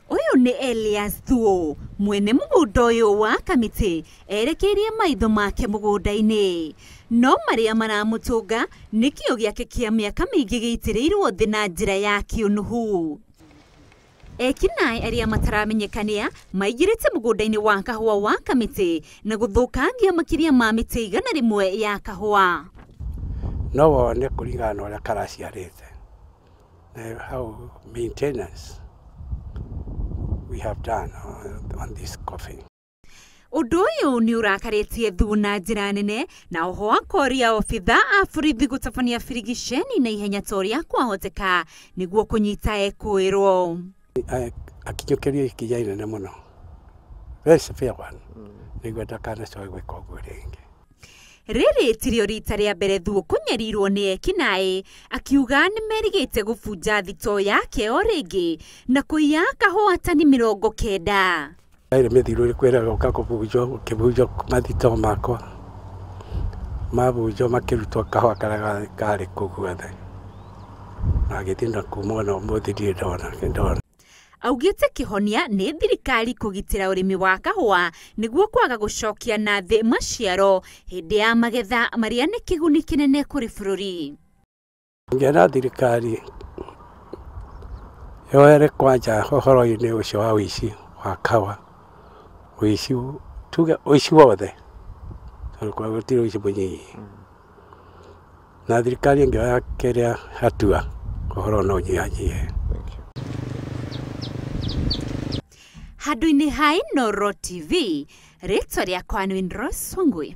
Ũyũ nĩ Elias Thuo, mwene mũgũnda ũyũ wa Kamĩtĩ, erekeirie maitho make mũgũnda-inĩ. No marĩa maramũtũnga nĩ kĩo gĩake kĩa mĩaka mĩingĩ gĩitĩrĩirwo thĩ na njĩra ya kĩũnũhu. Ekinaĩ arĩa mataramenyekania maingĩrĩte mũgũnda-inĩ wa kahũa wa Kamĩtĩ na gũthũkangia makĩria ma mĩtĩ 100 ya kahũa. No wone kũringana na ũrĩa karaciarĩte. How maintenance we have done on this coffee. Ũndũ ũyũ nĩ ũrakarĩtie Thuo na njĩra nene na oho akoria obitha a borithi gũtabania birigiceni na ihenya ta ũrĩa kwahoteka nĩguo kũnyita ekũĩrwo. Akinyũkĩrio ikinya inene mũno, very severe one, nĩguo ndakanacoke gwĩka ũguo rĩngĩ. Rĩrĩ tirio rita rĩa mbere Thuo kũnyarirwo nĩ ekinaĩ, akiuga nĩ merigĩte gũbunja thitoo yake o rĩngĩ na kũiya kahũa tani 90. Ĩrĩ mĩthiru kwĩra gũka kũbunjwo, ũkĩbunjwo mathitoo makwa mabunjwo makĩrutwo kahũa karĩa karĩ kũu guothe, na agĩthiĩ na kuma ona ũmũthĩ ndirĩ ndona. Augĩte kĩhonia nĩ thirikari kũgitĩra ũrĩmi wa kahũa nĩguo kwaga gũcokia na thĩ maciaro hĩndĩ ya magetha marĩa nĩ kĩguni kĩnene kũrĩ bũrũri. Ngĩona thirikari yoere kwanja ũhoro-inĩ ũcio wa ũici wa kahũa, ũici tuge ũici wothe, tondũ gũtirĩ ũici mũnyinyi, na thirikari ĩngĩoya kĩrĩa hatua ũhoro no ũnyihanyihe. Handũ-inĩ ha Inooro TV, rĩtwa rĩakwa nĩ Rose Wangui.